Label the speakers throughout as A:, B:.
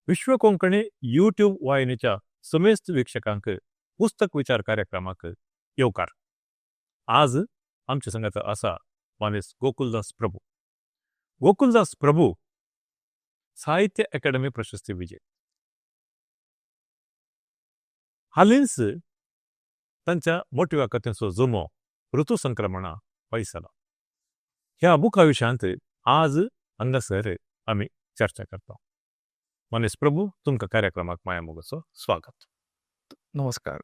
A: विश्व Konkani YouTube वाहिनीच्या समेस्त वीक्षकांक पुस्तक विचार कार्यक्रमाक येवकार. आज आमच्या संगात असा मानेस गोकुलदास प्रभू. गोकुलदास प्रभू साहित्य अकादमी प्रशस्ती विजेते. हालींच तांच्या मोटव्या कथेंचो जमो ऋतुसंक्रमणा पयसला. ह्या बुका विशयांत आज हांगासर आमी चर्चा करता. मनीस प्रभू, तुमकां कार्यक्रमाक माया मोगाचो स्वागत.
B: नमस्कार.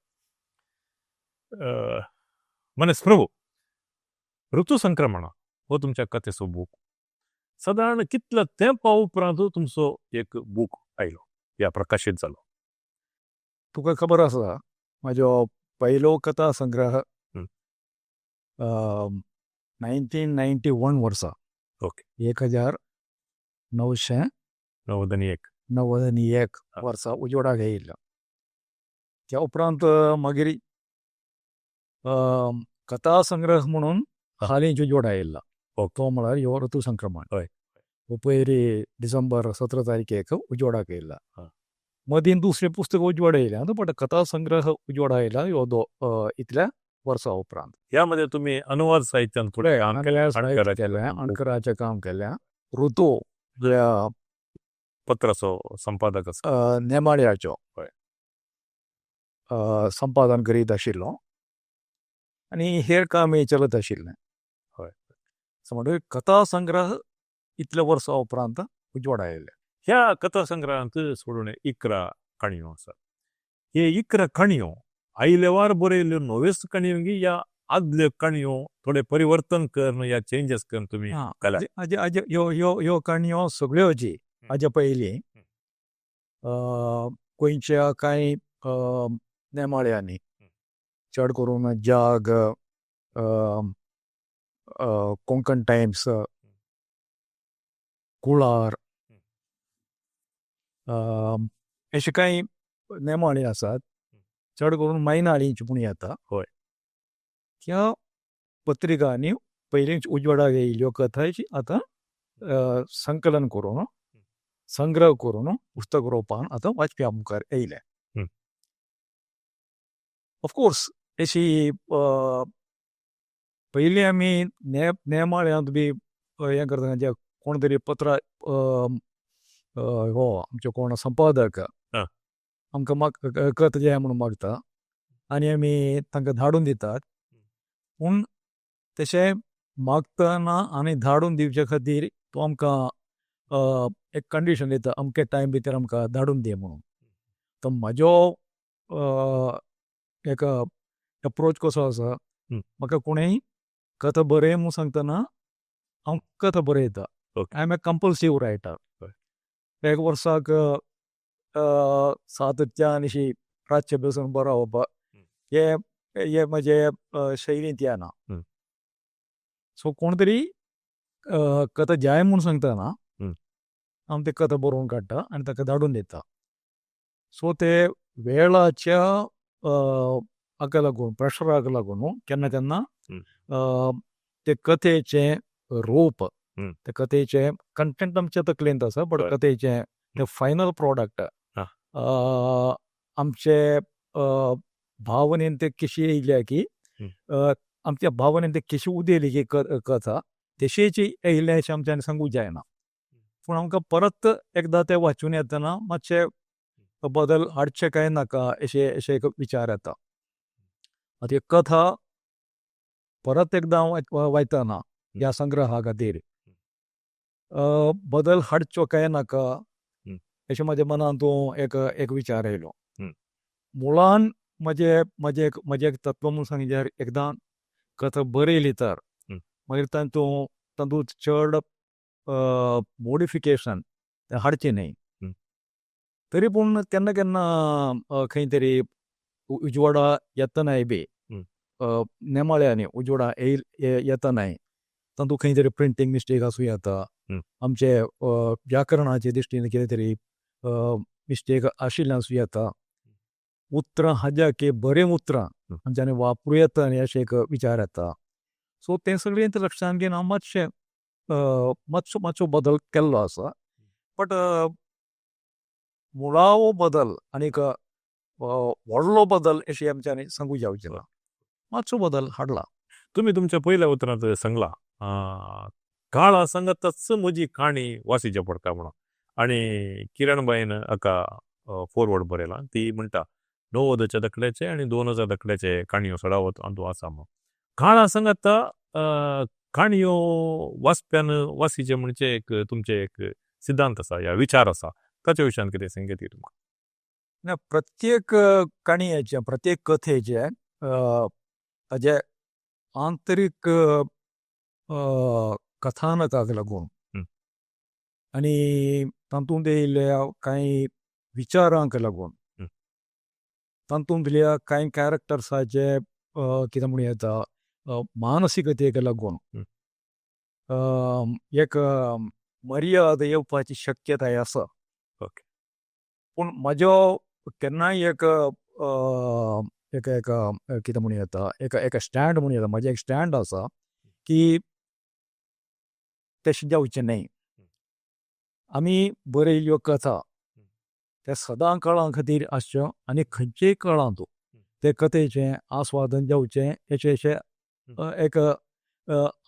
A: मनीस प्रभू, ऋतुसंक्रमणा हो तुमच्या कथेचो बूक सादारण कितल्या तेंपा उपरांत तुमचो एक बूक आयलो या प्रकाशीत जालो?
B: तुका खबर आसा, म्हाजो पयलो कथा संग्रह 1991 वर्सा, 1991
A: 91.
B: 91 वर्सा उजवाडाक येयल्लो. त्या उपरांत मागीर कथा संग्रह म्हणून हालींच उजवाडा येयला, तो म्हळ्यार ह्यो ऋतुसंक्रमण. हो पयली डिसेंबर 17 तारखेक उजवाडाक येयला. मदीं दुसरें पुस्तक उजवाडा येयलें, बट कथा संग्रह उजवाडा येयला ह्यो इतल्या वर्सां उपरांत.
A: ह्या मध्ये तुम्ही अनुवाद साहित्यान थोडें काम
B: केलें.
A: अणकाराचें.
B: केलें, अणकाराचें काम केलें. ऋतू ह्या
A: पत्राचो संपादक आसा.
B: नेमाळ्याचो संपादन करीत आशिल्लो आनी हेर कामय चलत आशिल्लें. सो म्हणटकीर कथा संग्रह इतल्या वर्सां उपरांत उजवाडा आयले.
A: ह्या कथा संग्रहांत सोडून 11 काणयो आसात. हे 11 काणयो आयलेवार बरयल्ल्यो नव्योच काणयो की या आदल्यो काणयो थोडे परिवर्तन करून या चेंजेस करून तुम्ही घाल्यात?
B: हाजे हाजे ह्यो ह्यो ह्यो काणयो सगळ्यो जी हाजे पयलीं गोंयच्या कांय नेमाळ्यांनी, चड करून जाग, कोंकण टायम्स, कुळार, अशे कांय नेमाळीं आसात, चड करून म्हयनाळींच पूण येता. त्या पत्रिकांनी पयलींच उजवाडाक येयल्ल्यो कथा आतां संकलन करून, संग्रह करून पुस्तक रुपान आतां वाचप्या मुखार येयले. ऑफकोर्स, अशी पयलीं आमी नेमाळ्यांत बी हें करतना, जे कोण तरी पत्रां, हो आमचे कोण संपादक आमकां कथा जाय म्हणून मागता आनी आमी तांकां धाडून दितात. पूण तशें मागतना आनी धाडून दिवचे खातीर तो आमकां एक कंडिशन दिता, अमके टायम भितर आमकां धाडून दी म्हणून. तर म्हाजो एक एप्रोच कसो आसा, म्हाका कोणूय कथा बरय म्हूण सांगतना हांव कथा बरयता. I am a compulsive writer. एक वर्साक सातत्यान अशी रातचे बसून बरोवप हे हे म्हजे शैलींत येना. सो कोण तरी कथा जाय म्हूण सांगतना हांव ते कथा बरोवन काडटा आनी ताका धाडून दिता. सो ते वेळाच्या हाका लागून, प्रेशराक लागून केन्ना केन्ना ते कथेचें रूप, ते कथेचें कंटेंट आमच्या तकलेंत आसा, बट कथेचें ते फायनल प्रोडक्ट आमचे भावनेन ते कशी येयल्या की, आमच्या भावनेन ते कशी उदेली की कथा तशीच येयल्या अशें आमच्यान सांगूंक जायना. पूण आमकां परत एकदां ते वाचून येतना मातशे बदल हाडचे काय नाका अशें अशें एक विचार येता. आतां एक कथा परत एकदां वाचतना ह्या संग्रहा खातीर बदल हाडचो काय नाका अशें म्हज्या मनांत एक एक विचार येयलो. मुळान म्हजे म्हजे म्हजें एक तत्व म्हूण सांगल्यार, एकदां कथा बरयली तर मागीर तातूंत तातूंत चड मॉडिफिकेशन हाडचें न्हय. तरी पूण केन्ना केन्ना खंय तरी उजवाडा येतनाय बी, नेमाळ्यांनी उजवाडा येतनाय तातूंत खंय तरी प्रिंटींग मिस्टेक आसूं येता, आमचे व्याकरणाचे दृश्टीन कितें तरी मिस्टेक आशिल्लें आसूं येता, उतरां हाज्या की बरीं उतरां आमच्यांनी वापरूं येता आनी अशें एक विचार येता. सो तें सगळें लक्षांत घेवन हांव मातशें मातसो मातसो बदल केल्लो आसा, बट मुळावो बदल आनीक व्हडलो बदल अशें आमच्यांनी सांगू जावचें ना, मातसो बदल हाडला।
A: तुमी तुमच्या पयल्या उतरांत सांगला काळा सांगातच म्हजी काणी वासीचे पडटा म्हणून, आनी किरणबाईन हाका फॉरवर्ड बरयला। ती म्हणटा 90च्या दकड्याचे आनी 2000 दकड्याचे काणयो सडावत अंतू आसा म्हणून। काळा सांगाता काणयो वाचप्यान वासीचे म्हणजे एक तुमचे एक सिद्धांत आसा या विचार आसा, ताच्या विशयान कितें सांगता तुमकां?
B: ना, प्रत्येक काणयेचे प्रत्येक कथेचे ताजे आंतरीक कथानकाक लागून आनी तातूंत येयल्ल्या कांय विचारांक लागून तातूंतल्या कांय कॅरेक्टर्साचे कितें म्हणूं येता मानसिकतेक लागून एक मर्यादा येवपाची शक्यताय आसा। पूण म्हजो केन्नाय एक एक एक कितें म्हणूं येता एक एक स्टँड म्हणूं येता, म्हजें एक स्टँड आसा की तशें जावचें न्हय। आमी बरयल्ल्यो कथा ते सदां काळां खातीर आसच्यो आनी खंयचेय काळांत ते कथेचें आस्वादन जावचें अशें अशें एक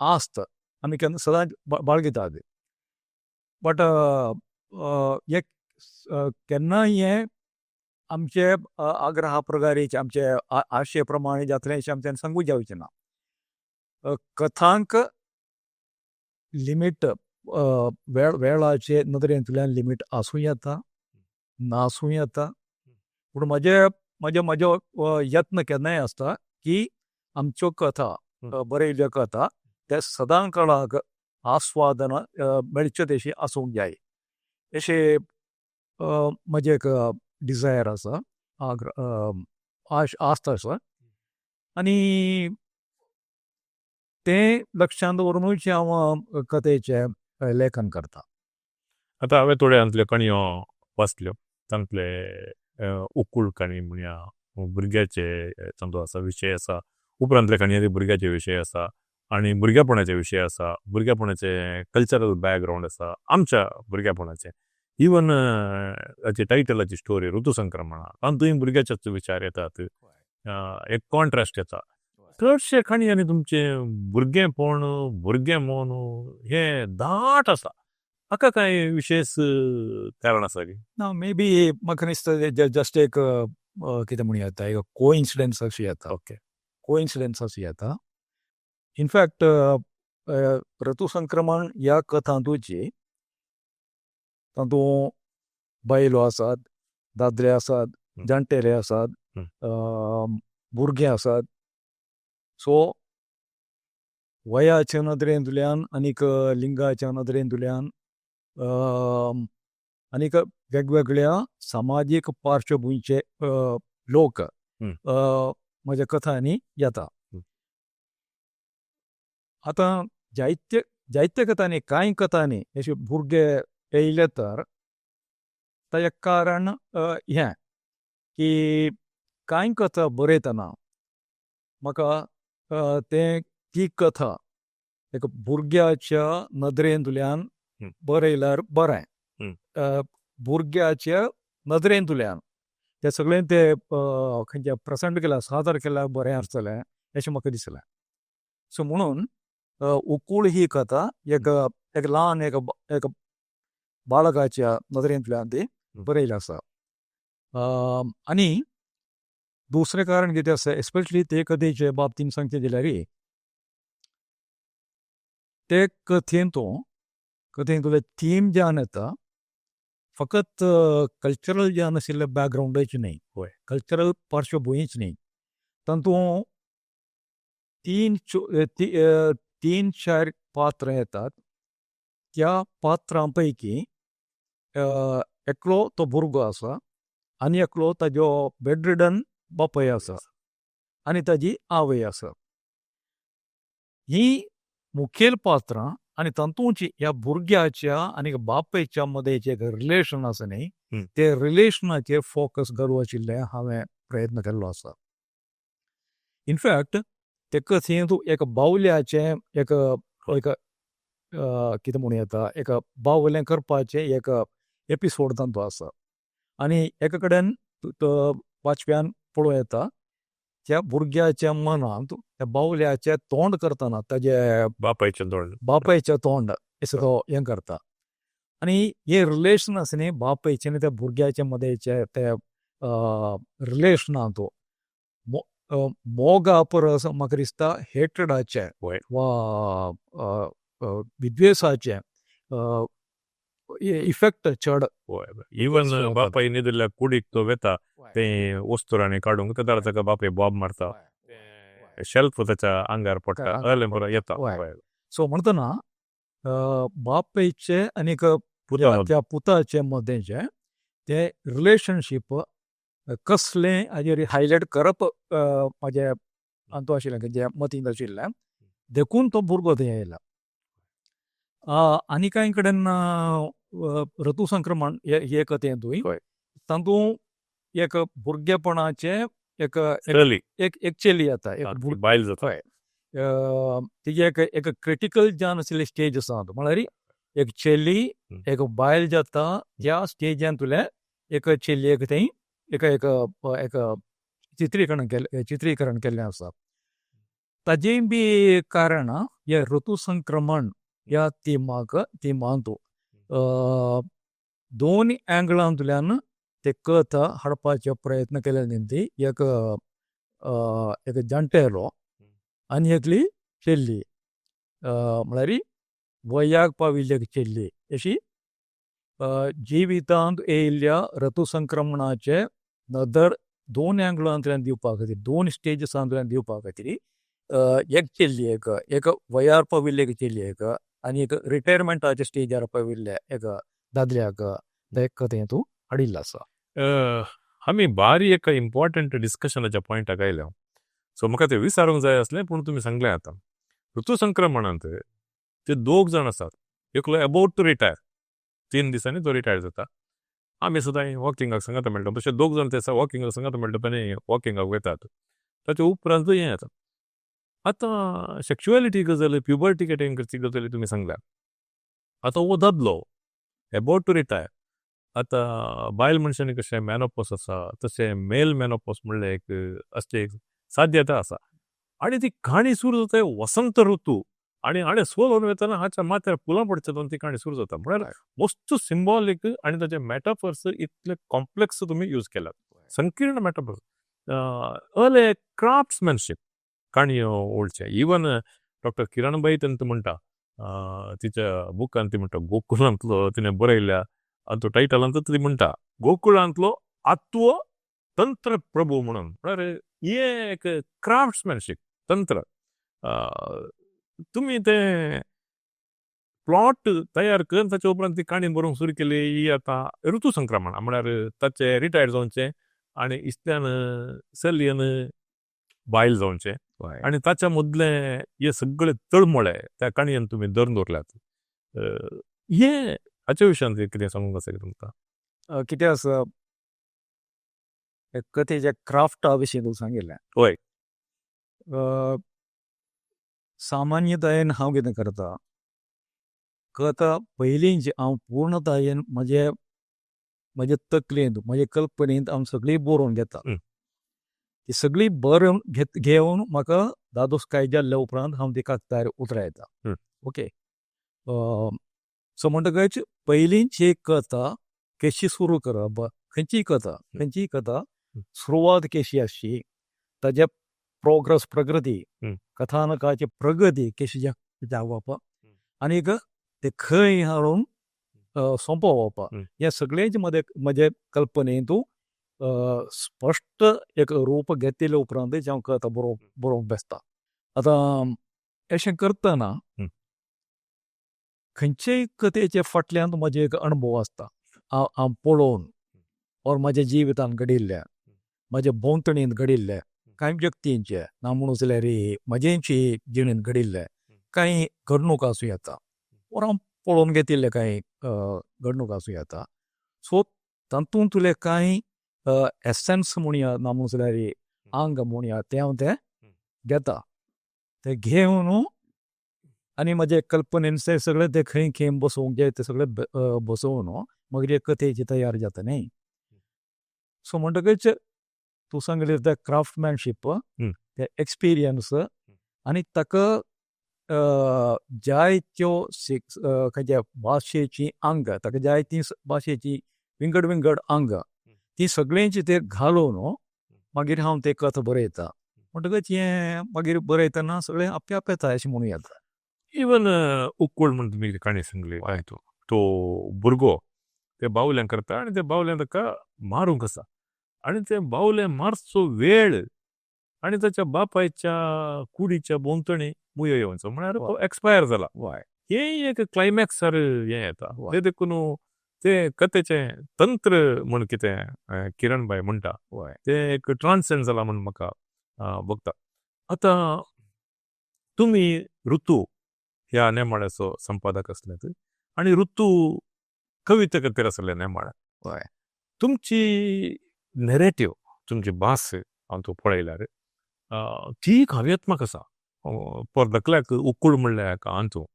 B: आस्त आमी केन्ना सदांच बाळगितात। बट एक केन्नाय हें आमचे आग्रहा प्रकारे आमचे आशे प्रमाणे जातलें अशें आमच्यान सांगू जावचें ना। कथांक लिमीट वेळाचे नदरेंतल्यान लिमीट आसूं येता नासूं येता, पूण म्हजे म्हजे म्हजो यत्न केन्नाय आसता की आमच्यो कथा बरयल्ल्यो कथा ते सदां काळाक आस्वादन मेळच्यो तशी आसूंक जाय अशें म्हजें एक डिजायर आसा, आस्त आसा आनी तें लक्षांत दवरुनूच हांव कथेचें लेखन करता।
A: आतां हांवें थोड्यांतल्यो काणयो वाचल्यो, तांतले उकूळ काणी म्हणया भुरग्याचे तांचो आसा विशय आसा, उपरांतल्या काणयांनी भुरग्याचे विशय आसा आनी भुरगेपणाचे विशय आसा, भुरगेपणाचे कल्चरल बॅकग्रावंड आसा आमच्या भुरगेपणाचे, इवन हाची टायटलाची स्टोरी ऋतुसंक्रमणा तातूंय भुरग्याचेच विचार येतात, एक कॉन्ट्रास्ट येता। चडशे काणयांनी तुमचें भुरगेपण भुरगें मन हें दाट आसा, हाका कांय विशेश कारण आसा की?
B: ना, मे बी म्हाका दिसता जस्ट एक कितें म्हणूं येता एक कोइन्सिडन्स अशी येता। कोइन्सिडन्स अशी येता। इनफॅक्ट ऋतुसंक्रमण ह्या कथांतूची तातूंत बायलो आसात, दादले आसात, जाणटेले आसात, भुरगे आसात। सो वयाच्या नदरेंतल्यान आनीक लिंगाच्या नदरेंतल्यान आनीक वेगवेगळ्या सामाजीक पार्श्वभुंयचे लोक म्हज्या कथांनी येता। आतां जायते जायते कथांनी कांय कथांनी अशे भुरगे येयले तर ताजें कारण हें की कांय कथा बरयतना म्हाका तें ती कथा एक भुरग्याच्या नदरेंतल्यान बरयल्यार बरें, भुरग्याच्या नदरेंतल्यान ते सगळें ते खंयचे प्रेजेंट केल्यार सादर केल्यार बरें आसतलें अशें म्हाका दिसलें। सो म्हणून उकूळ ही कथा एक एक ल्हान एक एक बाळकाच्या नदरेंतल्यान ती बरयली आसा। आनी दुसरें कारण कितें आसा, एस्पेशली ते कथेचे बाबतींत सांगचें जाल्यार ते कथेंतले थीम जावन येता फकत कल्चरल जावन आशिल्ले बॅकग्रावंडूच न्हय, कल्चरल पार्श्वभुंयच न्हय, तातूंत तीन चार पात्रां येतात। त्या पात्रां पैकी एकलो तो भुरगो आसा आनी एकलो ताजो बेडरिडन बापूय आसा आनी ताजी आवय आसा। ही मुखेल पात्रां आनी तातूंत ह्या भुरग्याच्या आनी बापायच्या मदें जें एक रिलेशन आसा न्ही, ते रिलेशनाचेर फोकस घालूं आशिल्लें हांवें प्रयत्न केल्लो आसा। इनफॅक्ट ते कथेंत एक बावल्याचें एक एक कितें म्हणूं येता एक बावलें करपाचें एक एपिसोड तांचो आसा आनी एका कडेन वाचप्यान पळोवं येता, त्या भुरग्याच्या मनांत त्या बावल्याचें तोंड करतना ताजे
A: बापायचें तोंड,
B: बापायचें तोंड अशें तो हें करता. आनी हें रिलेशन आसा न्ही बापायचें आनी त्या भुरग्याच्या मदेंचें, ते रिलेशनांत मोगा परस म्हाका दिसता हेट्रडाचें वा विद्वेशाचें इफेक्ट चड.
A: इवन बापाय न्हिदिल्ल्या कुडीक तो वेता ते वस्तुरांनी काडूंक, तेन्ना ताका बापाय बोब मारता, शेल्फ ताच्या आंगार पडटा, अलें बरो येता.
B: सो म्हणटना बापायचे आनीक त्या पुताचे मदेंचें तें रिलेशनशीप कसलें हाजेर हायलायट करप म्हाजें अंतू आशिल्लें, जें मतींत आशिल्लें, देखून तो भुरगो थंय आयला. आनी कांय कडेन ऋतुसंक्रमण हे कथेंतूय तातूंत एक भुरगेपणाचें एक एक एक चेली येता, एक
A: बायल जाता,
B: तिजे एक एक क्रिटिकल जावन आशिल्ली स्टेज आसा. म्हळ्यार एक चेली एक बायल जाता त्या स्टेजांतुलें एक चेलयेक थंय एक एक एक चित्रीकरण केल्लें आसा. ताजें बी कारण हे ऋतुसंक्रमण ह्या तिमाक तिमांत दोन अँगलांतल्यान ते कथा हाडपाचे प्रयत्न केले निमती, एक एक जाणटेलो आनी एकली चेल्ली, म्हळ्यार वयाक पाविल्ली एक चेल्ली, अशी जिवितांत येयिल्ल्या ऋतुसंक्रमणाचे नदर दोन अँगलांतल्यान दिवपा खातीर, दोन स्टेजसांतल्यान दिवपा खातीर एक चेल्ली, एक एक वयार पाविल्ली एक चेल्ली एक आनी एक रिटायरमेंटाच्या स्टेजार पाविल्ले एक दादल्याक ते कथेंत हाडिल्लो आसा.
A: आमी बारी एका इम्पॉर्टंट डिस्कशनाच्या पॉयंटाक आयल्या. सो म्हाका तें विचारूंक जाय आसलें, पूण तुमी सांगलें. आतां ऋतुसंक्रमणांत ते दोग जाण आसात, एकलो अबाउट टू रिटायर, 3 दिसांनी तो रिटायर जाता. आमी सदांय वॉकिंगाक सांगात मेळटा, तशें दोग जाण ते वॉकिंगाक सांगात मेळटा आनी वॉकिंगाक वतात. ताचे उपरांत हें येता. आतां सेक्शुएलिटी गजाल, प्युबर्टी अटेन करची गजाली तुमी सांगल्या. आतां हो दादलो अबाउट टू रिटायर, आतां बायल मनशांनी कशें मॅनोपॉस आसा तशें मेल मॅनोपॉस म्हणलें एक असलें एक साध्यता आसा. आनी ती काणी सुरू जाता वसंत ऋतू आनी हाणें सोलोवन वतना हाच्या माथ्यार फुलां पडचे ती काणी सुरू जाता. म्हळ्यार मस्त सिंबॉलीक आनी ताचे मॅटाफर्स इतले कॉम्प्लेक्स तुमी यूज केल्यात, संकीर्ण मॅटाफर्स, अले क्राफ्ट्समॅनशीप काणयो ओळचे. इवन डॉक्टर किरणबाई तेंत म्हणटा तिच्या बुकान, ती म्हणटा गोकुळांतलो तिणें बरयल्या आनी तो टायटलांत ती म्हणटा गोकुळांतलो आत्व तंत्र प्रभू म्हणून. म्हळ्यार हें एक क्राफ्ट्समॅनशीप तंत्र. तुमी तें प्लॉट तयार करून ताचे उपरांत ती काणी बरोवंक सुरू केली. ही आतां ऋतुसंक्रमण म्हळ्यार ताचें रिटायर जावचें आनी इतल्यान चलयेन बायल जावचें आनी ताच्या मदलें हे सगळे तळमळे त्या काणयेन तुमी धरून दवरल्यात. हे हाच्या विशयान कितें सांगूंक आसा तुमकां?
B: कितें आसा, कथेच्या क्राफ्टा विशीं तूं सांगिल्लें.
A: हय.
B: सामान्यतायेन हांव कितें करता, कथा पयलींच हांव पूर्णतायेन म्हजे म्हजे तकलेंत, म्हजे कल्पनेंत हांव सगळी बरोवन घेता. ती सगळी बरोवन घेवन म्हाका दादोसकाय जाल्ल्या उपरांत हांव ती कागदार उतरायता. ओके. सो म्हणटकच पयलींच एक कथा कशी सुरू करप, खंयचीय कथा, खंयचीय कथा सुरवात कशी आसची, ताजे प्रोग्रेस, प्रगती, कथानकाची प्रगती कशी जावप आनीक ते खंय हाडून सोंपोवप, हें सगळेंच म्हजे कल्पनेंतू स्पश्ट एक रूप घेतिल्ले उपरांतच हांव कथा बरोवंक बेसता. आतां अशें करतना खंयचेय कथेचे फाटल्यान म्हजे एक अणभव आसता, हांव पळोवन ओर म्हज्या जिवितांत घडिल्ले, म्हज्या भोंवतणींत घडिल्ले कांय व्यक्तींचे, ना म्हणून जाल्यार म्हजेंची जिणेंत घडिल्ले कांय घडणूक आसूं येता, ओर हांव पळोवन घेतिल्ले कांय घडणूक आसूं येता. सो तातूंतले कांय एसन्स म्हणया, ना म्हणून जाल्यार आंग म्हणया, तें हांव तें घेता. ते घेवन आनी म्हजे कल्पनेन ते सगळे ते खंय खंय बसोवंक जाय ते सगळे बसोवन मागीर एक कथेची तयार जाता न्ही. सो म्हणटकच तूं सांगलें तें क्राफ्टमॅनशीप, तें एक्सपिरियन्स आनी ताका जाय त्यो खंयच्या भाशेचीं आंगां, ताका जाय तीं भाशेचीं विंगड विंगड आंगां, तीं सगळ्यांची ते घालून मागीर हांव ते कथा बरयता. म्हणटकच हें मागीर बरयतना सगळें आपे आप येता अशें म्हणूं येता.
A: इवन उक्कूळ म्हण तुमी काणी सांगली, तो भुरगो ते बावलें करता आनी ते बावलें ताका मारूंक आसा आनी ते बावलें मारचो वेळ आनी ताच्या बापायच्या कुडीच्या भोंवतणी मुयो येवचो, म्हळ्यार तो एक्सपायर जाला. हें एक क्लायमॅक्सार हें येता. ते देखून ते कथेचें तंत्र म्हूण कितें किरण भाई म्हणटा तें एक ट्रान्सेंड जाला म्हूण म्हाका भोगता. आतां तुमी ऋतू ह्या नेमाळ्याचो संपादक आसल्यात आनी ऋतू कविते खातीर आसलें नेमाळें. तुमची नॅरेटिव्ह, तुमची भास हांव तूं पळयल्यार ती काव्यात्मक आसा. फॉर धाकल्याक उकूळ म्हणल्यार हातूंत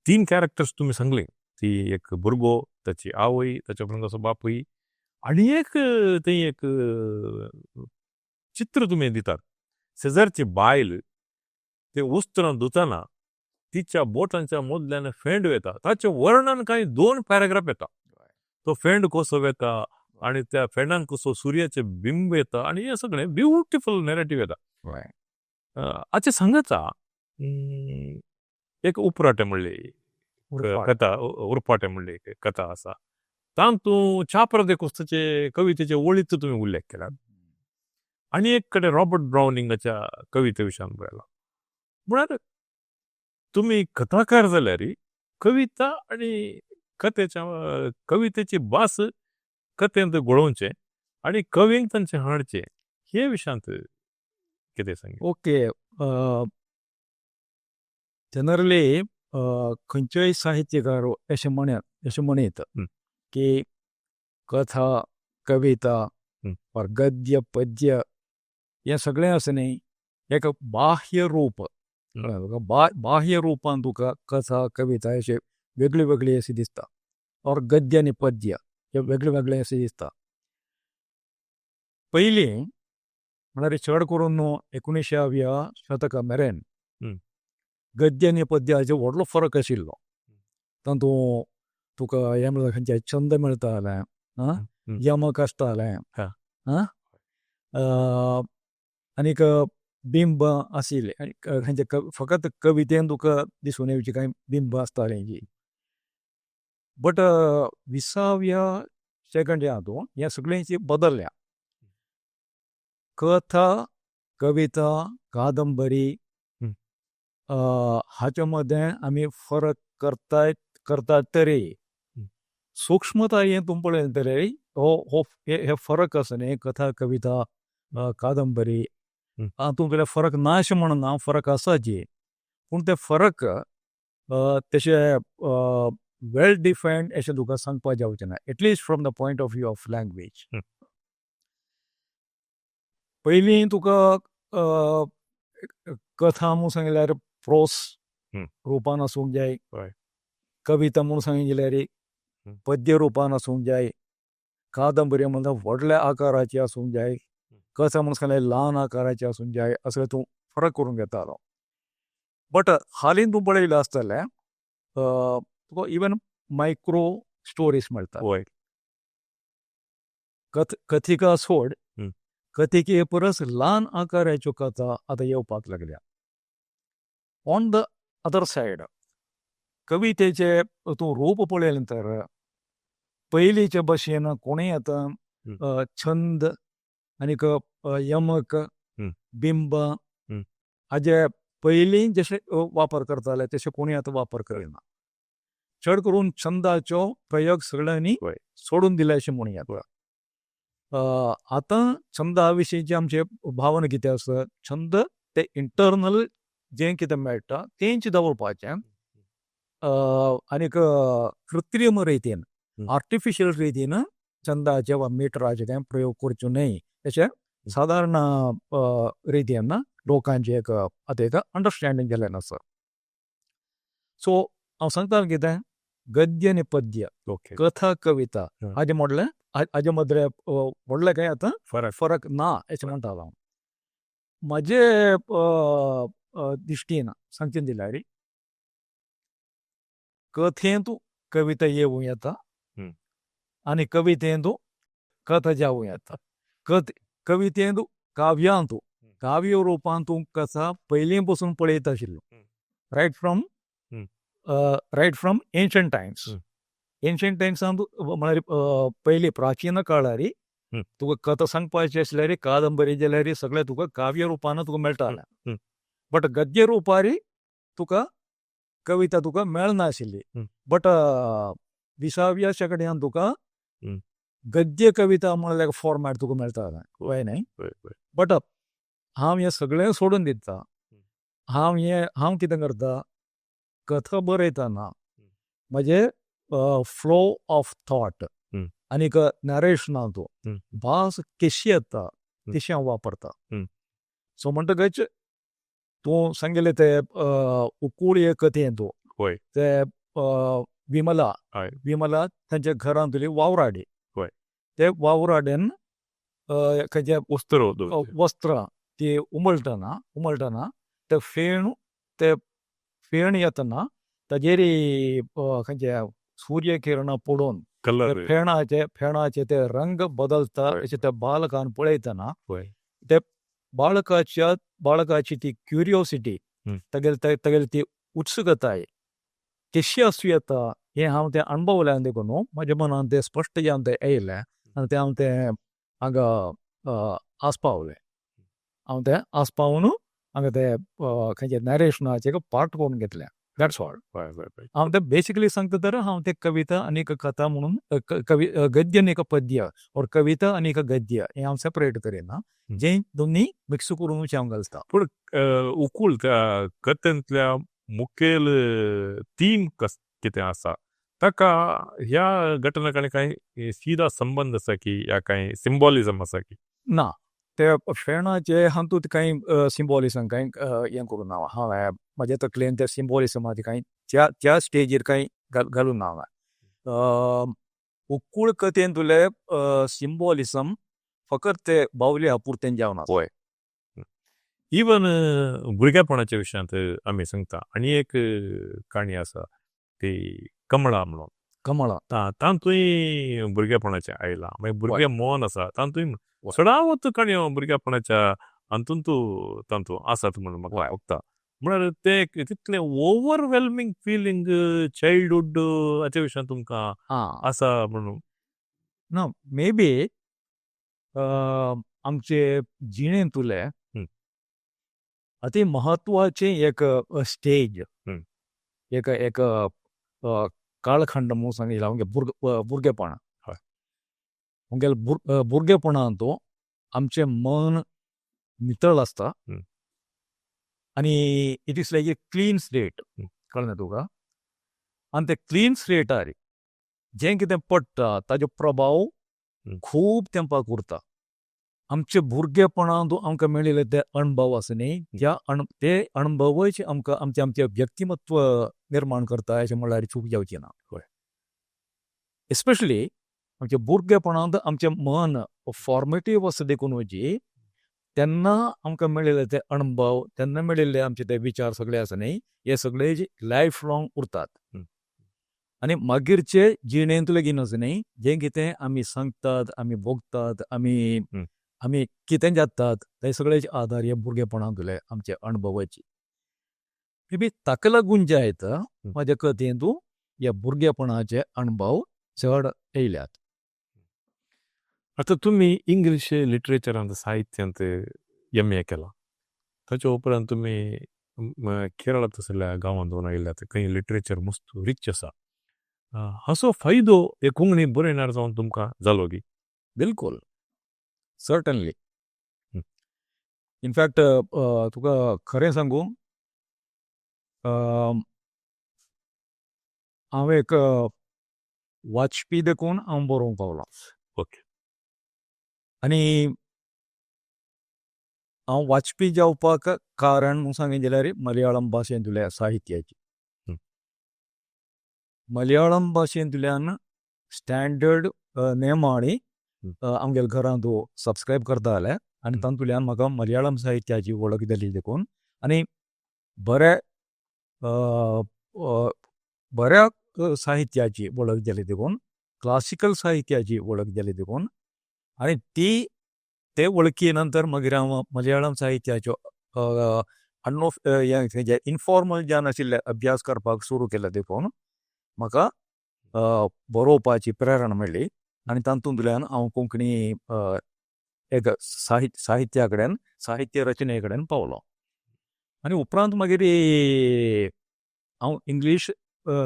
A: तीन कॅरेक्टर्स तुमी सांगली, ती एक भुरगो, ताची आवय, ताच्या उपरांत ताचो बापूय आनी एक थंय एक चित्र तुमी दितात. शेजारची बायल ते उस्त्रां धुतना तिच्या बोटांच्या मदल्यान फेंड वेता, ताचें वर्णन कांय 2 पॅराग्राफ येता. तो फेंड कसो वेता आनी त्या फेंडान कसो सुर्याचें बिंब येता आनी हें सगळें ब्युटिफूल नॅरेटिव्ह येता. हाचें सांगाता एक उपराटें म्हणली कथा, उरफाटें म्हणली एक कथा आसा. तातूंत चाप्रा दे कोस्ताचे कवितेचे ओळीचो तुमी उल्लेख केला आनी एक कडेन रॉबर्ट ब्रावनिंगाच्या कविते विशयान बरयला. म्हळ्यार तुमी कथाकार जाल्यार कविता आनी कथेच्या कवितेची भास कथेंत घोळोवचें आनी कवींक तांचें हाडचें हे विशयांत कितें सांग?
B: ओके, जनरली खंयचोय साहित्यकार अशें म्हणीत की कथा, कविता वा गद्य, पद्य हें सगळें आसा न्ही एक बाह्य रूप, बाह्य रुपान तुका कथा, कविता अशे वेगळी वेगळी अशें दिसता, और गद्य आनी पद्य हे वेगळे वेगळे अशें दिसता. पयलीं म्हळ्यार चड करून 19व्या शतका मेरेन गद्य आनी पद्य हाचो व्हडलो फरक आशिल्लो. तातूंत तुका हें म्हळ्यार खंयचे छंद मेळटाले, यमक आसतालें, आनीक बिंब आशिल्ले, खंयचे फकत कवितेन तुका दिसून येवची कांय बिंब आसतालीं जी. बट 20व्या शेंकड्या हातूंत हें सगळें बदल्ल्या. कथा, कविता, कादंबरी हाचे मदें आमी फरक करतात तरी सूक्ष्मतायेन तूं पळयलें तरी हो हे फरक आसा न्ही कथा, कविता, कादंबरी हातूंत जाल्यार फरक ना अशें म्हणना, फरक आसा जी, पूण ते फरक तशे वेल डिफायन्ड अशें तुका सांगपाक जावचें ना, at least from the point of view of language. पयलीं तुका कथा म्हूण सांगल्यार प्रोस रुपान आसूंक जाय, कविता म्हूण सांगली जाल्यार पद्य रुपान आसूंक जाय, कादंबरी म्हणल्यार व्हडल्या आकाराची आसूंक जाय, कथा म्हूण सांगल्यार ल्हान आकाराची आसूंक जाय, असो तूं फरक करून घेतालो. बट हालीं तूं पळयलें आसतलें तुका इवन मायक्रो स्टोरीज मेळटा. कथिका सोड, कथिके परस ल्हान आकाराच्यो कथा आतां येवपाक लागल्या. ऑन the other side कवितेचे तूं रूप पळयलें तर पयलींचे भशेन कोणूय आतां छंद आनीक यमक, बिंब हाजे पयलीं जशे वापर करताले तशे कोणूय आतां वापर करिना. चड करून छंदाचो प्रयोग सगळ्यांनी सोडून दिले अशें म्हणूं येता. आतां छंदा विशींचे आमचे भावना कितें आसा, छंद ते इंटरनल जें कितें मेळटा तेंच दवरपाचें आनीक कृत्रीम रितीन, आर्टिफिशियल रितीन छंदाचे वा मिटराचे कांय प्रयोग करचो न्हय अशें सादारण रितीन लोकांचें एक आतां एक अंडरस्टँडींग जाल्लें आसा. सो हांव सांगता कितें, गद्य आनी पद्य, कथा कविता हाजे मोडलें हाजे मदले व्हडलें कांय आतां
A: फरक
B: फरक ना अशें म्हणटालो हांव. म्हजे दिश्टीन सांगचें दिल्यार कथेंत कविता येवं येता आनी कवितेंत कथा जावं येता. कवितेंत काव्यांत, काव्य रुपांत कथा पयलीं पसून पळयत आशिल्लो, right from ancient times. Ancient टायम्सांत म्हळ्यार पयलीं प्राचीन काळार तुका कथा सांगपाची आसल्यार, कादंबरी जाल्यार सगळें तुका काव्य रुपान तुका मेळटालें. बट गद्य रुपार तुका कविता तुका मेळनाशिल्ली. बट 20व्या शेंकड्यान तुका गद्य कविता म्हणल्यार फॉर्मेट तुका मेळटालें, हय न्हय? बट हांव हें सगळें सोडून दिता. हांव कितें करता, कथा बरयतना म्हजे फ्लो ऑफ थॉट आनीक नरेशनांतू भास केशी येता तशी हांव वापरता. सो म्हणटकच तूं सांगिल्लें ते उकूळ हे कथेंत ते विमला, विमला तांच्या घरांतली वावराडी, ते वावराड्यान खंयचे वस्त्रां ती उमळटना ते फेण, ते फेण येतना ताजेर खंयचे सूर्य किरणां पडून फेणाचे ते रंग बदलता अशें त्या बालकान पळयतना ते बाळकाची ती क्युरियोसिटी, तागेली ती उत्सुकताय कशी आसूं येता हें हांव तें अणभवल्यान देखून म्हज्या मनान तें स्पश्ट जावन तें येयलें आनी तें हांव तें हांगा आसपावलें. हांव तें आसपावन हांगा तें खंयचें नरेशनाचें पार्ट करून घेतलें. That's all. हांव तें बेसिकली सांगता तर हांव तें कविता आनी कथा म्हणून गद्य आनी पद्य ओर कविता आनी गद्य हें हांव सेपरेट करिना, जें दोनी मिक्स करून हांव घालता.
A: पूण उकूळ त्या कथेंतल्या मुखेल थीम कितें आसा ताका ह्या घटना कडेन कांय सीधा संबंद आसा की ह्या कांय सिम्बॉलिझम आसा की
B: ना? ते फेणाचे हातूंत कांय सिम्बॉलिझम कांय हें करूं ना हांवें. म्हज्या तकलेन ते सिम्बॉलिझमाचे कांय त्या स्टेजीर कांय घालूं ना हांवें. उकूळ कथेंतले सिम्बॉलिझम फकत ते बावले पुरतें जावन आसा.
A: हय, इवन भुरगेपणाच्या विशयांत आमी सांगता आनी एक काणी आसा ती कमळा म्हणून.
B: कमळा.
A: तातूंय भुरगेपणाचें आयलां. मागीर भुरगे मन आसा तातूंय चडावत काणयो भुरगेपणाच्या हातूंत तातूंत आसात म्हणून म्हाका दिसता. म्हळ्यार तें तितलें ओवरवेल्मिंग फिलींग चायल्डहूड हाच्या विशयांत तुमकां आसा म्हणून.
B: ना, मे बी आमचे जिणेंतुले अति महत्वाचें एक स्टेज, एक एक कालखंड म्हणून सांगितलं आमगे भुरगेपण. आमगेले भुरगेपणांत आमचें मन नितळ आसता आनी it is like a clean slate, कळ्ळें तुका? आनी ते क्लीन स्लेटार जें कितें पडटा ताजो प्रभाव खूब तेंपाक उरता. आमचे भुरगेपणांत आमकां मेळिल्ले ते अणभव आसा न्ही, त्या ते अणभवच आमकां आमचें आमचें व्यक्तिमत्व निर्माण करता अशें म्हणल्यार चूक जावची ना. एस्पेशली आमच्या भुरगेपणांत आमचें मन फॉर्मेटीव आसा देखून तेन्ना आमकां मेळिल्ले ते अणभव, तेन्ना मेळिल्ले आमचे ते विचार सगळे आसा न्ही, हे सगळे लायफ लॉंग उरतात. आनी मागीरचे जिणेंत लेगीन आसा न्ही, जें कितें आमी सांगतात, आमी भोगतात, आमी कितें जातात ते सगळेच आदार हे भुरगेपणांतले आमचे अणभवाची. मे बी ताका लागून जायत म्हाज्या कथेंतू ह्या भुरगेपणाचे अणभव चड येयल्यात.
A: आतां तुमी इंग्लीश लिटरेचरांत, साहित्यांत एम.ए. केलां. ताच्या उपरांत तुमी केरळांत आशिल्ल्या गांवांत वचून आयल्यात, खंय लिटरेचर मस्त रीच आसा. हाचो फायदो एक कोंकणी बरयणार जावन तुमकां जालो की?
B: बिलकुल, सर्टनली. इनफॅक्ट तुका खरें सांगू, हांव एक वाचपी देखून हांव बरोवंक पावलां. आनी हांव वाचपी जावपाक कारण म्हणून सांगीत जाल्यार मलयाळम भाशेंतल्या साहित्याची. मलयाळम भाशेंतल्यान स्टँडर्ड नेमाळीं आमगेल्या घरांत सबस्क्रायब करताले आनी तातूंतल्यान म्हाका मलयाळम साहित्याची वळख जाली देखून आनी बरे बऱ्या साहित्याची वळख जाली देखून, क्लासिकल साहित्याची वळख जाली देखून आनी ती ते वळखी नंतर मागीर हांव मलयाळम साहित्याचो इनफॉर्मल ज्ञान आशिल्लें अभ्यास करपाक सुरू केलो देखून म्हाका बरोवपाची प्रेरणा मेळ्ळी आनी तातूंतल्यान हांव कोंकणी एक साहित्या कडेन, साहित्य रचने कडेन पावलो. आनी उपरांत मागीर हांव इंग्लीश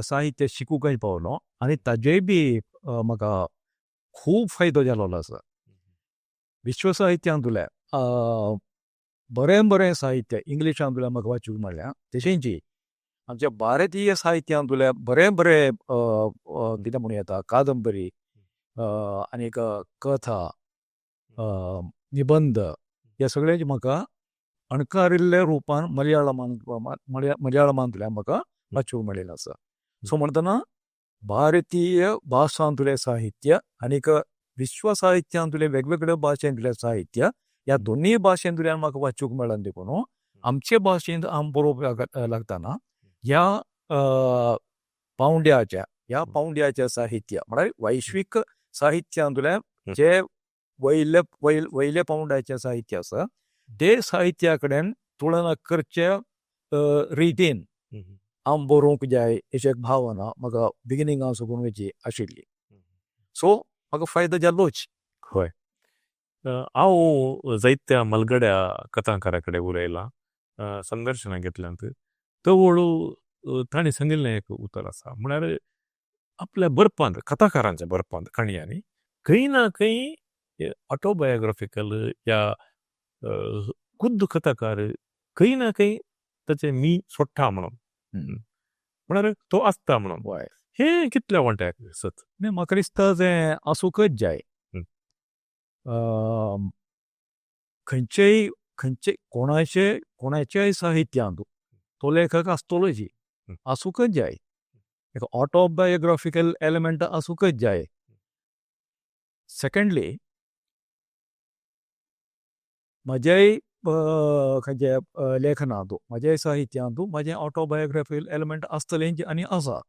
B: साहित्य शिकूंकय पावलो आनी ताजेय बी म्हाका खूब फायदो जालोलो आसा. विश्व साहित्यांतलें बरें बरें साहित्य इंग्लिशांतलें म्हाका वाचूंक मेळ्ळें. तशेंच आमच्या भारतीय साहित्यांतलें बरें बरें कितें म्हणूं येता, कादंबरी आनीक कथा, निबंद हे सगळें म्हाका अणकारिल्ल्या रुपान मलयाळमांतल्यान म्हाका वाचूंक मेळिल्लें आसा. सो म्हणटना भारतीय भाशांतलें साहित्य आनीक विश्व साहित्यांतलें वेगवेगळ्या भाशेंतलें साहित्य ह्या दोनूय भाशेंतल्यान म्हाका वाचूंक मेळ्ळें देखून आमचे भाशेंत हांव बरोवपाक लागतना ह्या पावंड्याच्या साहित्य म्हळ्यार वैश्वीक साहित्यांतलें जे वयले वयले पावंड्याचें साहित्य आसा ते साहित्या कडेन तुलना करचे रितीन हांव बरोवंक जाय अशी एक भावना म्हाका बिगिनींगा साकून आशिल्ली. सो म्हाका फायदो जालोच.
A: हय, हांव जायत्या मलगड्या कथाकारा कडेन उलयलां, संदर्शनां घेतल्यांत, तवळ तांणी सांगिल्लें एक उतर आसा, म्हळ्यार आपल्या बरपांत, कथाकारांच्या बरपांत, काणयांनी खंय ना खंय ऑटोबायोग्राफिकल या खुद्द कथाकार खंय ना खंय ताचें मी सोडटा म्हणून, म्हळ्यार तो आसता म्हणून. हें कितल्या वांट्याक सत?
B: न्ही, म्हाका दिसता तें आसूंकच जाय. खंयचेय खंयचे कोणाचे कोणाच्याय साहित्यांत तो लेखक आसतलोच, आसूंकच जाय. एक ऑटोबायोग्राफिकल एलिमेंट आसूंकच जाय. सेकंडली, म्हज्याय खंयच्या लेखनांत, म्हज्याय साहित्यांत म्हजें ऑटोबायोग्राफिकल एलिमेंट आसतलें आनी आसा.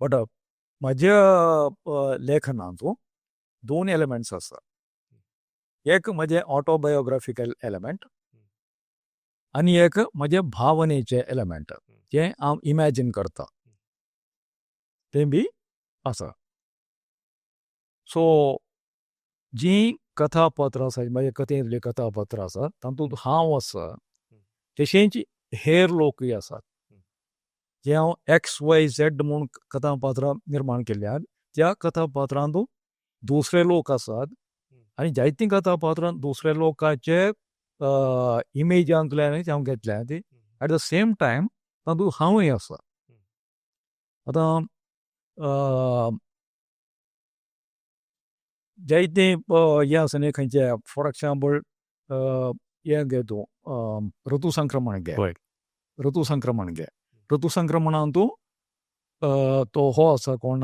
B: बट म्हज्या लेखनांत दोन एलिमेंट्स आसा. एक म्हजें ऑटोबायोग्राफिकल एलिमेंट आनी एक म्हजें भावनेचें एलिमेंट जें हांव इमॅजीन करता तें बी आसा. सो जीं कथापात्रां आसा, म्हज्या कथेंतलीं कथापात्रां आसा तातूंत हांव आसा, तशेंच हेर लोकूय आसात. जे हांव एक्स वाय झॅड म्हूण कथापात्रां निर्माण केल्यात त्या कथापात्रांत दुसरे लोक आसात आनी जायतीं कथापात्रां दुसऱ्या लोकांचे इमेजांतल्यानूच हांव घेतल्या ती. एट the same time तातूंत हांवूय आसा. आतां जायते हें आसा न्ही, खंयचे फॉर एक्झाम्पल हें घे तूं, ऋतुसंक्रमण घे. ऋतुसंक्रमण घे. ऋतुसंक्रमणांत तो हो आसा कोण,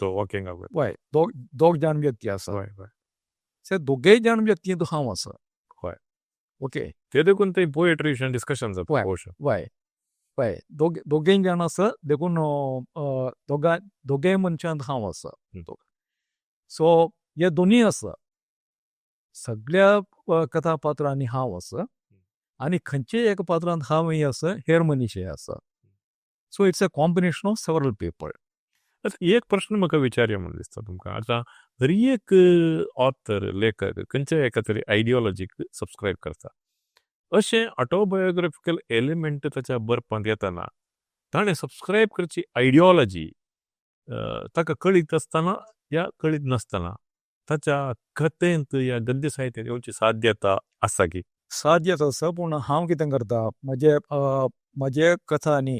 A: वॉकिंग.
B: हय, दोग जाण व्यक्ती आसा. ते दोगेय जाण व्यक्तींत हांव आसा. ओके,
A: ते देखून ते पोएट्री डिस्कशन जाता.
B: हय हय, दोगेय जाण आसा देखून दोगेय मनशांत हांव आसा. सो हे दोनूय आसा, सगळ्या कथापात्रांनी हांव आसा आनी खंयचेय एका पात्रांत हांवूय आसा, हेर मनीसय आसा. So it's a combination of several people.
A: एक प्रश्न म्हाका विचारया म्हूण दिसता तुमकां. आतां हर एक ऑथर, लेखक खंयच्याय एका तरी आयडियोलॉजीक सबस्क्रायब करता. अशें ऑटोबायोग्राफिकल एलिमेंट ताच्या बरपांत येतना ताणें सबस्क्रायब करची आयडियोलॉजी ताका कळीत आसतना या कळीत नासतना ताच्या कथेंत या गद्य साहित्यांत येवची साध्यता आसा की?
B: साध्यता आसा, पूण हांव कितें करता, म्हजे म्हजे कथांनी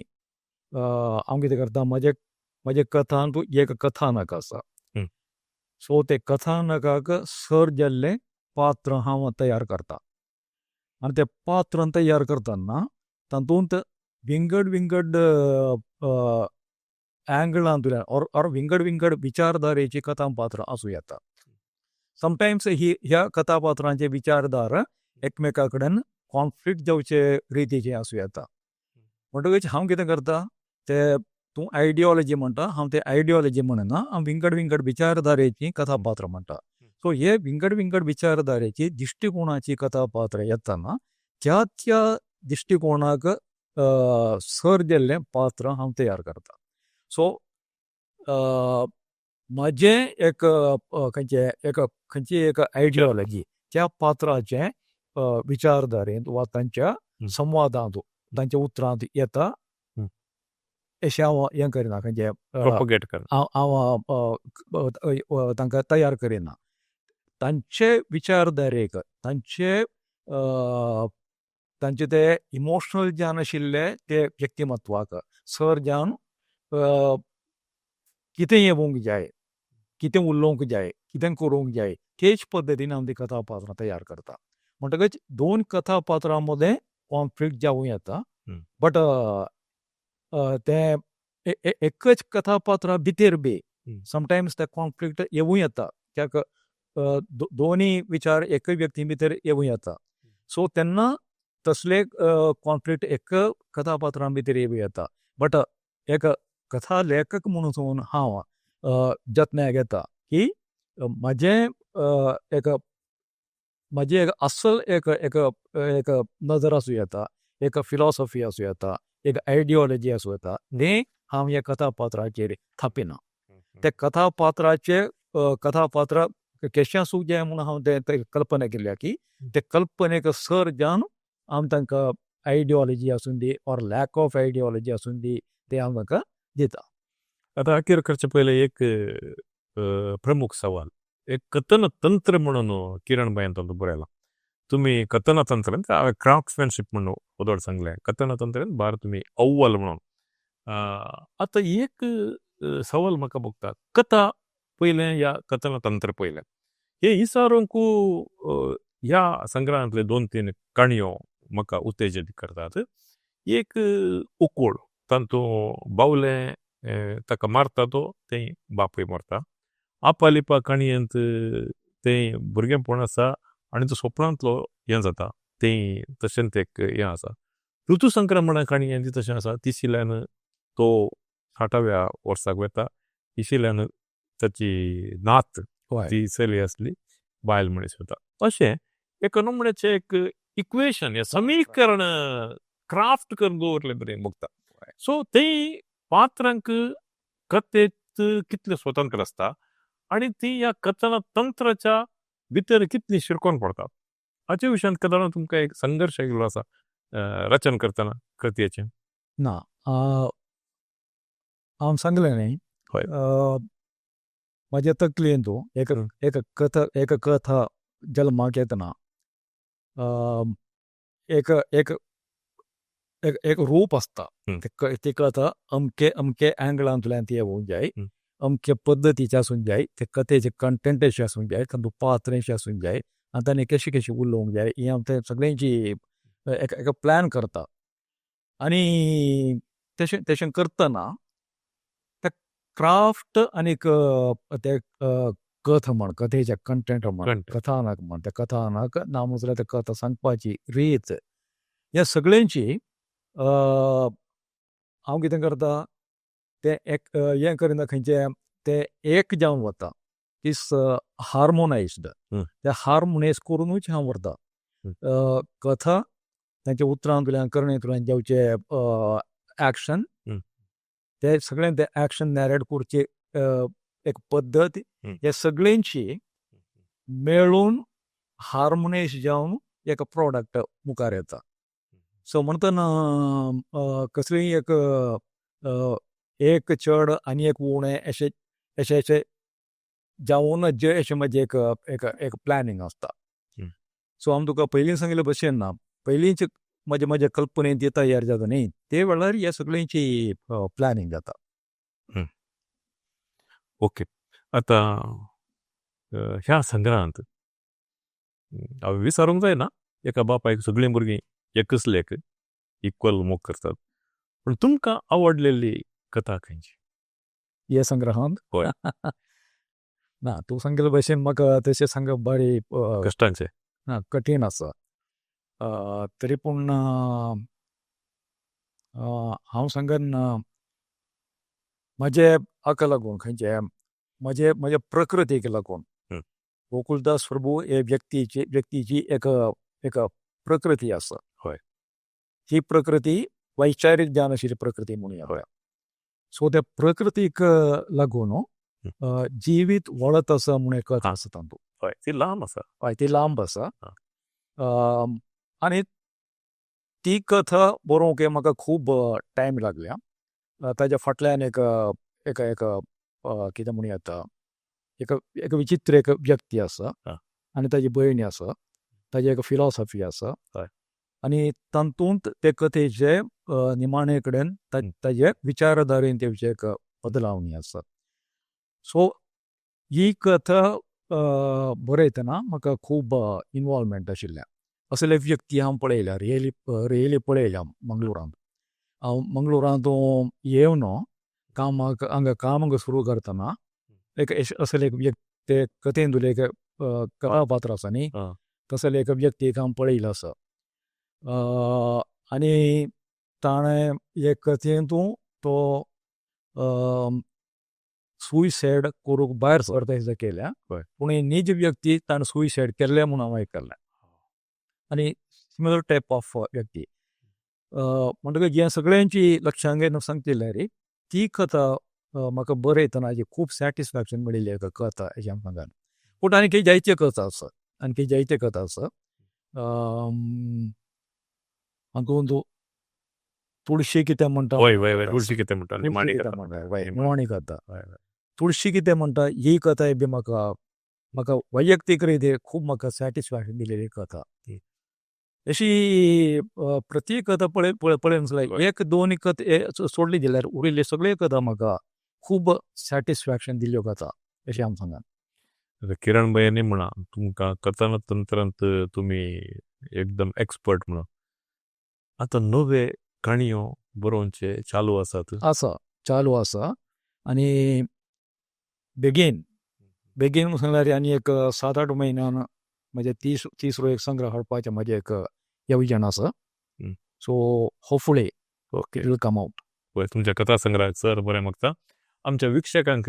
B: हांव कितें करता, म्हजे म्हजे कथांत एक कथानक आसा. सो ते कथानकाक सर जाल्लें पात्र हांव तयार करता आनी ते पात्र तयार करतना तातूंत विंगड विंगड अँगलांतल्यान ऑर विंगड विंगड विचारधारेची कथापात्रां आसूं येता. समटायम्स ही ह्या कथापात्रांचे विचारधारा एकमेका कडेन कॉन्फ्लिक्ट जावचे रितीचे आसूं येता. म्हणटकच हांव कितें करता, ते तूं आयडियोलॉजी म्हणटा, हांव ते आयडियोलॉजी म्हणना, हांव विंगड विंगड विचारधारेची कथापात्रां म्हणटा. सो हे विंगड विंगड विचारधारेची, दिश्टिकोणाची कथापात्रां येतना त्या त्या दिश्टिकोणाक सर गेल्लें पात्र हांव तयार करता. सो म्हजें एक खंयचें एक खंयची एक आयडियोलॉजी त्या पात्राचें विचारधारेंत वा तांच्या संवादांत, तांच्या उतरांत येता अशें हांव हें करिना, खंयचें
A: प्रोपोगेट कर.
B: हांव तांकां तयार करिना. तांचे विचारधारेक, तांचे ते इमोशनल जावन आशिल्ले ते व्यक्तिमत्वाक सर जावन कितें येवंक जाय, कितें उलोवंक जाय, कितें करूंक जाय, तेच पद्दतीन हांव ती कथापात्रां तयार करता. म्हणटकच दोन कथापात्रां मदें कॉन्फ्लिक्ट जावं येता, बट तें एकच कथापात्रा भितर बी समटायम्स ते कॉन्फ्लिक्ट येवूं येता, कित्याक दोनूय विचार एकय व्यक्ती भितर येवूं येता. सो तेन्ना तसले कॉन्फ्लिक्ट एक कथापात्रां भितर येवूं येता, बट एक कथा लेखक म्हणून हांव जतनाय घेता की म्हजें एक म्हजी एक अस्सल एक एक एक नजर आसूं येता, एक फिलॉसॉफी आसूं येता, एक आयडियोलॉजी आसूं येता, तें हांव ह्या कथापात्राचेर थापिना. ते कथापात्राचे कथापात्र कशें आसूंक जाय म्हणून हांव ते कल्पना केल्या की ते कल्पनेक सर जावन हांव तांकां आयडियोलॉजी आसूं दी ऑर लॅक ऑफ आयडियोलॉजी आसूं दी, ते हांव तांकां दिता.
A: आतां अखेर करचे पयलें एक प्रमुख सवाल. एक कथन तंत्र म्हणून किरण बायन तो बरयला. तुमी कथन तंत्र, हांवें क्राफ्ट्समॅनशीप म्हणून वदोळ सांगलें, कथन तंत्र बार तुमी अव्वल म्हणून. आतां एक सवाल म्हाका भोगता, कथा पयलें या कथन तंत्र पयलें? हे इसारूंक ह्या संग्रहांतले 2-3 काणयो म्हाका उत्तेजीत करतात. एक उकोळ, तातूंत बावलें ताका मारता तो, तें बापूय मरता. आपालिपा काणयेंत तें भुरगेंपण आसा आनी तो सोपणांतलो हें जाता, तें तशेंच एक हें आसा. ऋतुसंक्रमणा काणयेंत तशें आसा, तिशिल्यान तो 60व्या वर्साक वता, तिशिल्यान ताची नात ती चली आसली, बायल मनीस वता. अशें एक नमुन्याचें एक इक्वेशन, हें समीकरण क्राफ्ट करून दवरलें बरें बघता. सो ते पात्रांक कथेंत कितलें स्वतंत्र आसता आनी ती ह्या कथन तंत्राच्या भितर कितली शिरकोन पडटा हाचे विशयान कदाचित तुमकां एक संघर्श आयिल्लो आसा रचन करतना कृतयेचें?
B: ना, हांव सांगलें न्ही, म्हज्या तकलेंत एक एक कथा, एक कथा जल्माक येतना एक एक एक एक रूप आसता. ती कथा अमके अमके अँगलांतल्यान ती येवंक जाय, अमके पद्दतीचे आसूंक जाय, ते कथेचे कंटेंट अशें आसूंक जाय, तातूंत पात्र अशें आसूंक जाय आनी ताणें कशें कशें उलोवंक जाय, हें हांव तें सगळ्यांची एक एक प्लॅन करता. आनी तशें तशें करतना ते क्राफ्ट आनीक ते कथा म्हण, कथेचे कंटेंट म्हण, कथानक म्हण, त्या कथानक ना जाल्यार ते कथा सांगपाची रीत, ह्या सगळ्यांची हांव कितें करता तें एक हें करिना, खंयचें तें एक जावन वता, it's हार्मोनायज्ड. ते हार्मोनायज करुनूच हांव व्हरता कथा, तांच्या उतरांतल्यान करणेंतल्यान जावचे एक्शन, ते सगळें ते एक्शन नॅरेट करचे एक पद्दत, हे सगळ्यांची मेळून हार्मोनायज जावन एक प्रोडक्ट मुखार येता. सो म्हणटना कसलीय एक एक चड आनी एक उणें अशें अशें अशें जावूं जे अशें म्हजें एक एक एक प्लॅनिंग आसता. सो हांव तुका पयलीं सांगिल्ले भशेन ना, पयलींच म्हजे म्हजे कल्पनेंत ती तयार जाता न्ही, ते वेळार ह्या सगळ्यांची प्लॅनिंग जाता.
A: ओके, आतां ह्या संग्रहांत हांवें विचारूंक जायना, एका बापायक सगळीं भुरगीं एकच लेख इक्वल मोग करतात, पूण तुमकां आवडलेली कथा खंयची?
B: हे संग्रहांत?
A: हय.
B: ना, तूं सांगिल्ले भशेन म्हाका तशें सांगप बारी
A: कश्टांचें.
B: ना, कठीण आसा. तरी पूण हांव सांगन, म्हजे हाका लागून, खंयचे म्हजे म्हजे प्रकृतीक लागून, गोकुलदास प्रभू हे व्यक्तीची एक एक प्रकृती आसा. ही प्रकृती वैचारीक ज्ञान आशिल्ली प्रकृती म्हणुया. सो त्या प्रकृतीक लागून जिवीत वळत आसा म्हूण एक कथा आसा तातूंत.
A: हय, ती लांब आसा.
B: हय, ती लांब आसा आनी ती कथा बरोवंक म्हाका खूब टायम लागल्या. ताज्या फाटल्यान एक एक एक कितें म्हणूं येता, एक एक विचित्र एक व्यक्ती आसा आनी ताजी भयणी आसा, ताजी एक फिलॉसॉफी आसा आनी तातूंत ते कथेचे निमाणे कडेन ताजे विचारधारेन तेवचे एक बदलावणी आसा. सो ही कथा बरयतना म्हाका खूब इनवॉल्वमेंट आशिल्लें. असले व्यक्ती हांव पळयल्या, रियली रियली पळयल्या मंगळुरांत. हांव मंगळुरांत येवन कामाक, हांगा कामाक सुरू करतना एक असले एक व्यक्ती, ते कथेंतले एक कथापात्र आसा न्ही, तसले एक व्यक्तीक हांव पळयलो आसा आनी ताणें हे कथेंतू तो सुयसायड करूंक भायर सरता अशें केल्या, पूण ही नीज व्यक्ती ताणें सुयसायड केल्लें म्हूण हांव आयकल्लें. आनी सिमिलर टायप ऑफ व्यक्ती म्हणटकच हें सगळ्यांची लक्षांत घेवन सांगता जाल्यार ती कथा म्हाका बरयतना जी खूब सॅटिस्फॅक्शन मेळिल्ली एक कथा अशें हांव सांगन. पूण आनी जायत्यो कथा आसा, आणखी जायत्यो कथा आसा. हातूंत तुळशी कितें म्हणटा.
A: हय हय हय तुळशी कितें म्हणटा, निमाणी
B: कितें
A: कथा.
B: म्हणटा, हय, निमाणी कथा.
A: हय हय
B: तुळशी कितें म्हणटा ही कथा बी म्हाका म्हाका वैयक्तीक रितीन खूब म्हाका सॅटिस्फॅक्शन दिलेली कथा. अशी प्रत्येक कथा पळय पळय जाल्यार एक दोन कथा सोडली जाल्यार उरिल्ल्यो सगळ्यो कथा म्हाका खूब सॅटिस्फॅक्शन दिल्ल्यो कथा अशें हांव सांगन.
A: किरण भैयांनी म्हणा तुमकां कथन तंत्रांत तुमी एकदम एक्सपर्ट म्हणून. आतां नवे काणयो बरोवचे चालू आसात?
B: आसा, चालू आसा आनी बेगीन बेगीन सांगल्यार आनी एक 7-8 म्हयन्यान म्हजे तिसरो एक संग्रह हाडपाचें म्हजें एक येवजण आसा. So hopefully it will come out.
A: पळय, तुमच्या कथा संग्रहाक सर बरें मागता. आमच्या वीक्षकांक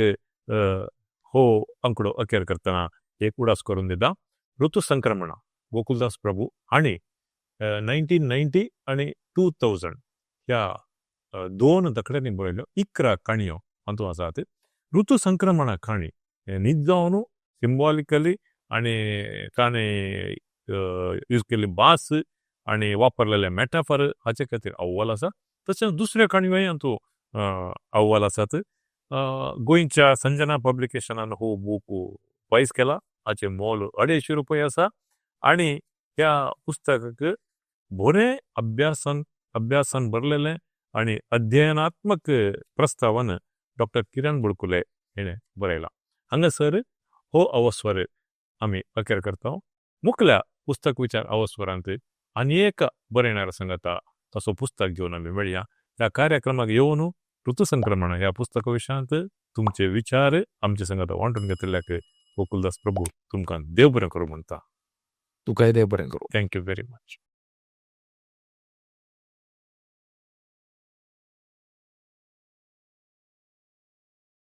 A: हो आंकडो अखेर करतना एक उडास करून दिता. ऋतुसंक्रमणा गोकुलदास प्रभू हांणी 1990 आनी 2000 ह्या दोन दखड्यांनी बरयल्यो 11 काणयो हातूंत आसात. ऋतुसंक्रमणा काणी नीज जावन सिंबॉलिकली आनी ताणें यूज केल्ली भास आनी वापरलेले मॅटाफर हाचे खातीर अव्वल आसा. तशेंच दुसऱ्यो काणयोय हातूंत अव्वल आसात. गोंयच्या संजना पब्लिकेशनान हो बूक पयस केला. हाचें मोल 250 रुपया आसा आनी ह्या पुस्तकाक बरें अभ्यासान भरलेलें आनी अध्ययनात्मक प्रस्तावन डॉक्टर किरण बुडकुले हेणें बरयलां. हांगासर हो अवस्वर आमी अखेर करता. मुखल्या पुस्तक विचार अवस्वरांत आनी एक बरयणार सांगता तसो पुस्तक घेवन आमी मेळया. ह्या कार्यक्रमाक येवन ऋतुसंक्रमण ह्या पुस्तका विशयांत तुमचे विचार आमचे संगता वांटून घेतिल्ल्याक गोकुलदास प्रभू तुमकां देव बरें करूं म्हणटा.
B: तुकाय देव बरें करूं.
A: Thank you very much.